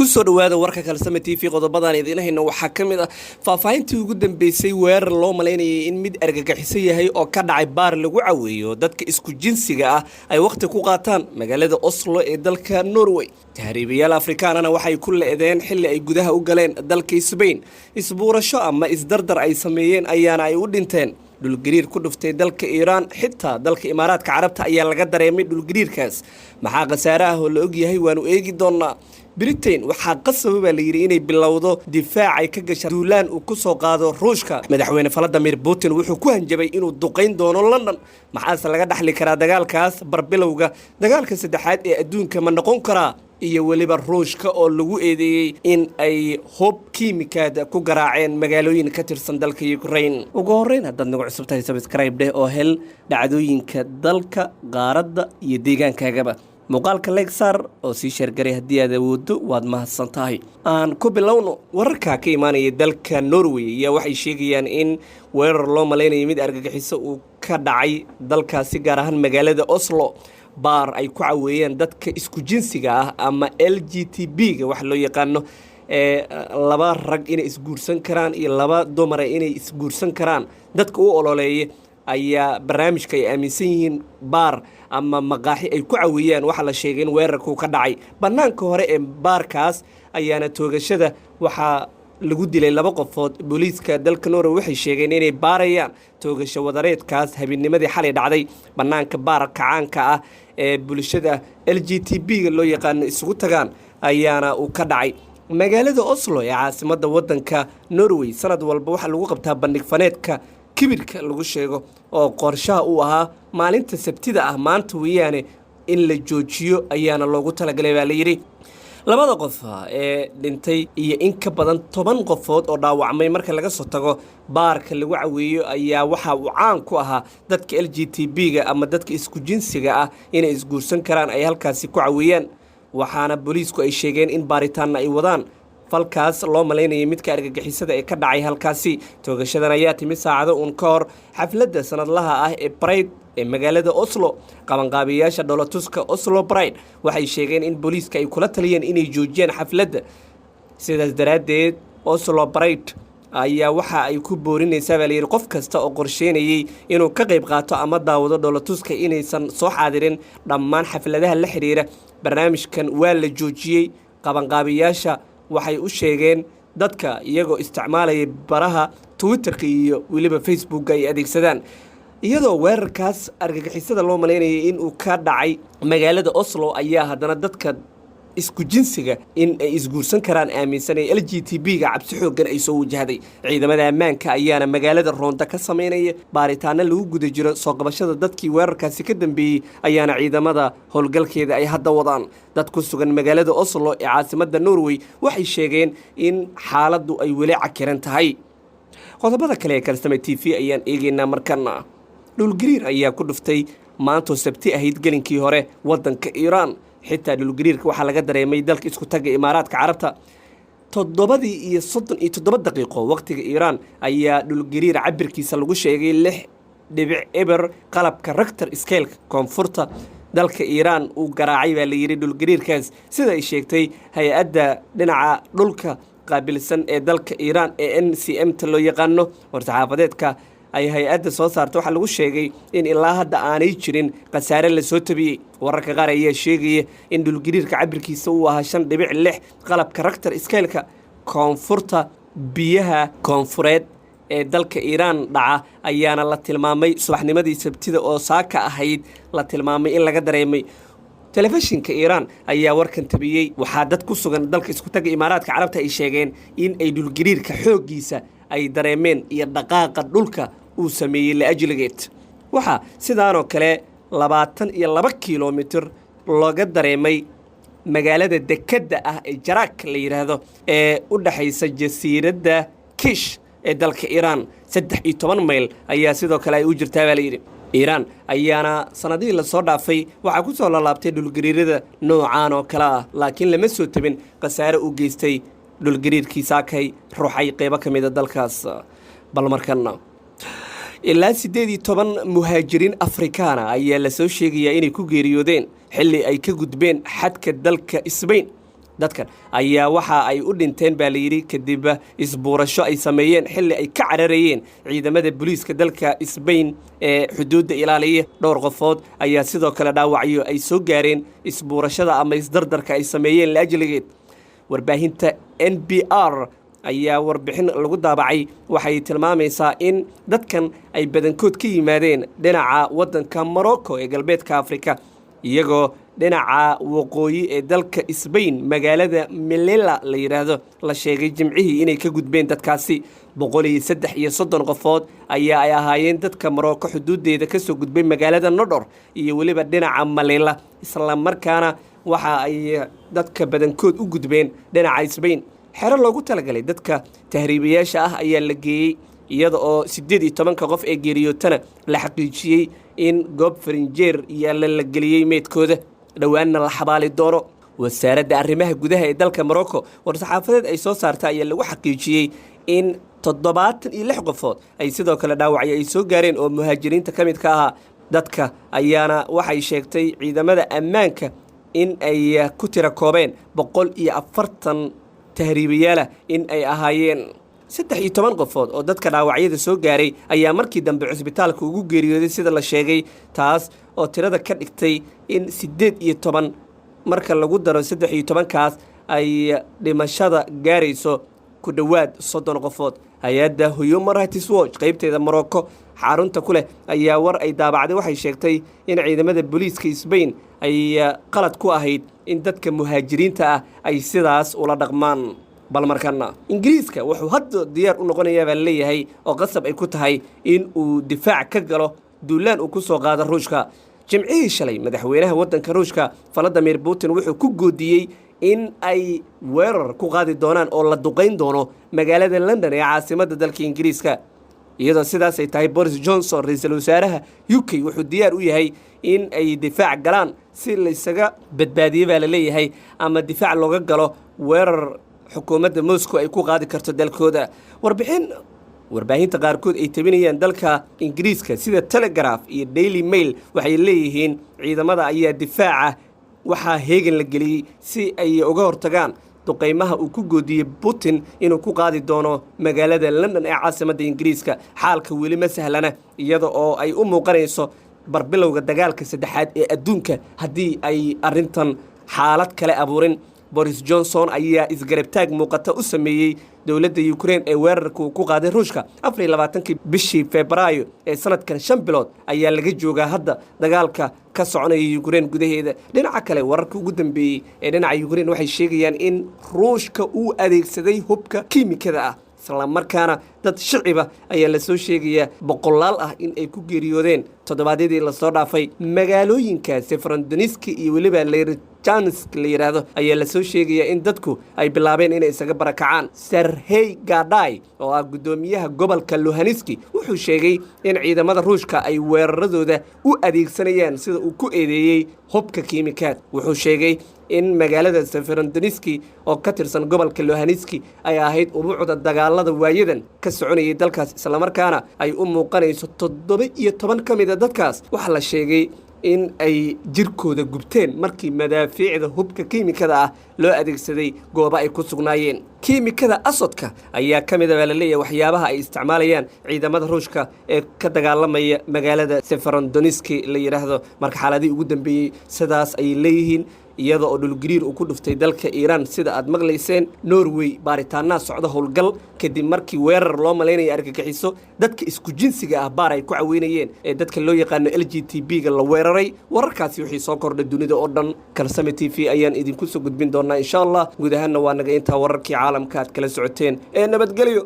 Kusoo dhawaada warka Kalsame TV. Qodobadan idiin hayno waxaa ka mid ah faahfaahintii ugu dambeysay weerar loo malaynayay in mid argagixiso yahay oo ka dhacay baar lagu caweeyo dadka isku jinsiga ah ay wakhti ku qaataan magaalada Oslo ee dalka Norway. Tahriibayaal Afrikaanana waxay ku le'deen xilli ay gudaha u galeen dalka Sbain. Isbuurasho ama isdardar ay sameeyeen ayaana ay u dhinteen. Dhulgariir ku dhuftay dalka Iiraan, xitaa dalka Imaaraadka Carabta ayaa laga dareemay dhulgariirkaas. Maxaa khasaare ah oo la ogyahay? Waanu eegi doonaa. Britain waxaa qasaba, baa layidhi, inay bilowdo difaac ay ka gasha duulaan uu ku soo qaado Ruushka. Madaxweyne Vladimir Putin wuxuu ku hanjabay inuu duqayn doono London. Maxaase laga dhaxli karaa dagaalkaas? Barbilowga dagaalka saddexaad ee adduunka ma noqon karaa? Iyo weliba Ruushka oo lagu eedeeyey in ay hub kiimikaad ku garaaceen magaalooyin ka tirsan dalka Ukraine. Ugu horreyn, haddaad nagu cusub tahay, subscribe dheh oo hel dhacdooyinka dalka, qaaradda iyo deegaankaagaba. Muuqaalka like saar oo sii share garay haddii aad awooddo. Waad mahadsan tahay. Aan ku bilowno. Wararka ka imaanaya dalka Norway ayaa waxay sheegayaan in weerar loo malaynaya mid argagixiso uu ka dhacay dalkaasi, gaar ahaan magaalada Oslo, baar ay ku caweeyaan dadka isku jinsiga ah ama LGTB-ga waxa loo yaqaano, ee laba rag inay isguursan karaan iyo laba dumara inay isguursan karaan. Dadka u ololeeya ayaa barnaamijka ay aaminsan yihiin. Baar ama maqaaxi ay ku caweeyaan waxaa la sheegay in weerarku ka dhacay. Bannaanka hore ee baarkaas ayaana toogashada waxaa lagu dilay laba qofood. Booliiska dalka Norway waxay sheegeen inay baarayaan toogasho wadareedkaas habeennimadii xalay dhacday. Bannaanka baarka caanka ah ee bulshada LGTB-ga loo yaqaano isugu tagaan ayaana uu ka dhacay magaalada Oslo ee caasimadda waddanka Norway. Sanad walba waxaa lagu qabtaa bandhig faneedka kibirka lagu sheego, oo qorshaha uu ahaa maalinta Sabtida ah, maanta weeyaane, in la joojiyo ayaana loogu talagalay, baa la yidhi. Labada qof ee dhintay iyo in ka badan 10 qofood oo dhaawacmay marka laga soo tago, baarka lagu caweeyo ayaa waxa uu caan ku ahaa dadka LGTB-ga ama dadka isku jinsiga ah inay isguursan karaan ay halkaasi ku caweeyaan. Waxaana booliisku ay sheegeen in baaritaanna ay wadaan falkaas loo malaynayay midka argagixisada ee ka dhacay halkaasi. Toogashadan ayaa timi saacado uun ka hor xafladda sanadlaha ah ee Pride ee magaalada Oslo. Qabanqaabiyayaasha dhoolatuska Oslo Pride waxay sheegeen in booliiska ay kula taliyeen inay joojiyaan xafladda. Sidaas daraaddeed, Oslo Pride ayaa waxa ay ku boorinaysaa, baa layidhi, qof kasta oo qorsheynayay inuu ka qayb qaato ama daawado dhoolatuska inaysan soo xaadirin. Dhammaan xafladaha la xiriira barnaamijkan waa la joojiyey. Qabanqaabiyaasha waxay u sheegeen dadka iyagoo isticmaalaya baraha Twitterka iyo weliba Facebooka ay adeegsadaan. Iyadoo weerarkaas argagixisada loo malaynayay in uu ka dhacay magaalada Oslo, ayaa haddana dadka isku jinsiga in ay isguursan karaan aaminsan ee LGTB-ga cabsi xooggan ay soo wajahday. Ciidamada ammaanka ayaana magaalada roonda ka samaynaya. Baaritaano lagu guda jiro soo qabashada dadkii weerarkaasi ka dambeeyey ayaana ciidamada howlgalkeeda ay hadda wadaan. Dad ku sugan magaalada Oslo ee caasimadda Norway waxay sheegeen in xaaladdu ay weli cakiran tahay. Qodobada kale ee Kalsame TV ayaan eegaynaa markana. Dhulgariir ayaa ku dhuftay maantoo Sabti ahayd gelinkii hore waddanka Iiraan. Xitaa dhulgariirka waxaa laga dareemay dalka isku tagga Imaaraadka Carabta. 7:37 waqtiga Iiraan ayaa dhulgariir cabirkiisa lagu sheegay 6.0 qalabka Richter scale-ka koonfurta dalka Iiraan uu garaacay, baa la yidhi, dhulgariirkaas, sida ay sheegtay hay-adda dhinaca dhulka qaabilsan ee dalka Iiraan ee NCM ta loo yaqaano. War-saxaafadeedka ay hay-adda soo saarta waxaa lagu sheegay in ilaa hadda aanay jirin khasaare lasoo tabiyey. Wararka qaar ayaa sheegaya in dhulgariirka cabirkiisa uu ahaa 5.6 qalabka Richter scale-ka. Koonfurta biyaha koonfureed ee dalka Iiraan dhaca ayaana la tilmaamay subaxnimadii Sabtida oo saaka ahayd la tilmaamay in laga dareemay. Telefishinka Iiraan ayaa warkan tabiyey. Waxaa dad ku sugan dalka iskutaga Imaaraadka Carabta ay sheegeen in ay dhulgariirka xooggiisa ay dareemeen iyo dhaqaaqa dhulka uu sameeyey la-ajligeed. Waxaa sidaanoo kale 22 kilomitir looga dareemay magaalada dekedda ah ee Jaraak la yidhaahdo ee u dhexaysa jasiiradda Kish ee dalka Iiraan. 13 mayl ayaa sidoo kale ay u jirtaa, baa layidhi. Iiraan ayaana sanadihii lasoo dhaafay waxaa ku soo lalaabtay dhulgariirada noocaan oo kale ah, laakiin lama soo tabin khasaare uu geystay dhulgariirkii saakay ruuxay qeybo ka mida dalkaas. Bal markana, ilaa 18 muhaajiriin Afrikaana ayaa lasoo sheegayaa inay ku geeriyoodeen xilli ay ka gudbeen xadka dalka Sbain. Dadkan ayaa waxa ay u dhinteen, baa layidhi, kadib isbuurasho ay sameeyeen xilli ay ka cararayeen ciidamada booliiska dalka Sbain ee xuduudda ilaaliya. Dhowr qofood ayaa sidoo kale dhaawacyo ay soo gaareen isbuurashada ama isdardarka ay sameeyeen laajligeed. Warbaahinta NPR ayaa warbixin lagu daabacay waxay tilmaamaysaa in dadkan ay badankood ka yimaadeen dhinaca waddanka Morocco ee Galbeedka Afrika, iyagoo dhinaca waqooyi ee dalka Sbain magaalada Melilla la yidhaahdo la sheegay Jimcihii inay ka gudbeen dadkaasi. 133 qofood ayaa ay ahaayeen dadka Morocco xuduuddeeda kasoo gudbay magaalada Nador iyo weliba dhinaca Melilla, islamarkaana waxa ay dadka badankood u gudbeen dhinaca Sbain. Xero loogu talagalay dadka tahriibayaasha ah ayaa la geeyey, iyada oo 18-ka qof ee geeriyootana la xaqiijiyey in goob farinjeer yaalla la geliyey meydkooda, dhowaanna la xabaali doono. Wasaaradda arrimaha gudaha ee dalka Morocco war-saxaafadeed ay soo saarta ayaa lagu xaqiijiyey in 76 qofood ay sidoo kale dhaawacyo ay soo gaareen oo muhaajiriinta ka mid ka ahaa. Dadka ayaana waxay sheegtay ciidamada ammaanka in ay ku tira koobeen 140 tahriibayaalah in ay ahaayeen. 13 qofood oo dadka dhaawacyada soo gaaray ayaa markii dambe cusbitaalka ugu geeriyooday, sida la sheegay, taas oo tirada ka dhigtay in 18 marka lagu daro 13-kaas ay dhimashada gaarayso ku dhowaad 30 qofood. Hay-adda Human Rights Watch qaybteeda Morocco xarunta ku leh ayaa war ay daabacday waxay sheegtay in ciidamada booliiska Sbain ay qalad ku ahayd in dadka muhaajiriinta ah ay sidaas ula dhaqmaan. Bal markana Ingiriiska wuxuu hadda diyaar u noqonayaa, baa leeyahay, oo qasab ay ku tahay in uu difaac ka galo duulaan uu ku soo qaado Ruushka. Jimcihii shalay madaxweynaha waddanka Ruushka Vladimir Putin wuxuu ku goodiyey in ay weerar ku qaadi doonaan oo la duqayn doono magaalada London ee caasimadda dalka Ingiriiska. Iyadoo sidaasay tahay, Boris Johnson, ra-iisul wasaaraha UK, wuxuu diyaar u yahay in ay difaac galaan si laysaga badbaadiye, baa la leeyahay, ama difaac looga galo weerar xukuumadda Moscow ay ku qaadi karto dalkooda. Warbixin warbaahinta qaarkood ay tabinayaan dalka Ingiriiska sida Telegraph iyo Daily Mail waxay leeyihiin ciidamada ayaa difaaca waxaa heegan la geliyey si ay uga hortagaan duqaymaha uu ku goodiyey Putin inuu ku qaadi doono magaalada London ee caasimadda Ingiriiska. Xaalka weli ma sahlana, iyada oo ay u muuqanayso barbilowga dagaalka saddexaad ee adduunka haddii ay arrintan xaalad kale abuurin. Boris Johnson ayaa isgarabtaag muuqata u sameeyey dowladda Ukrein ee weerarka uu ku qaaday Ruushka 24-kii bishii Febraayo ee sanadkan. 5 bilood ayaa laga joogaa hadda dagaalka ka soconaya Ukrein gudaheeda. Dhinaca kale, wararka ugu dambeeyey ee dhinaca Ukrein waxay sheegayaan in Ruushka uu adeegsaday hubka kiimikada ah, islamarkaana dad shiciba ayaa lasoo sheegayaa boqolaal ah in ay ku geeriyoodeen toddobaadyadii lasoo dhaafay. Magaalooyinka Severodonetsk iyo weliba Lysychansk la yidhaahdo ayaa lasoo sheegayaa in dadku ay bilaabeen inay isaga barakacaan. Serhii Haidai oo ah guddoomiyaha gobolka Luhansk wuxuu sheegay in ciidamada Ruushka ay weeraradooda u adeegsanayaan, sida uu ku eedeeyey, hubka kiimikaad. Wuxuu sheegay in magaalada Severodonetsk oo ka tirsan gobolka Luhansk ay ahayd ubuucda dagaalada waayadan ka soconayay dalkaas, islamarkaana ay u muuqanayso 17 ka mida dadkaas waxaa la sheegay in ay jirkooda gubteen markii madaafiicda hubka kiimikada ah loo adeegsaday goobo ay ku sugnaayeen. Kiimikada asodka ayaa ka mid a, baa la leeyahay, waxyaabaha ay isticmaalayaan ciidamada Ruushka ee ka dagaalamaya magaalada Severodonetsk la yidhaahdo. Marka xaaladihii ugu dambeeyey sidaas ayay leeyihiin, iyada oo dhulgariir uu ku dhuftay dalka Iiraan sida aad maqlayseen. Norway baaritaanaa socda howlgal kadib markii weerar loo malaynaya argagixiso dadka isku jinsiga ah baar ay ku caweynayeen ee dadka loo yaqaano LGTB-ga la weeraray. Wararkaasi wixii soo kordhay dunida oo dhan Kalsame TV ayaan idinku soo gudbin doonaa, insha Allah. Guud ahaanna waa naga intaa wararkii caalamka aad kala socoteen ee nabadgelyo.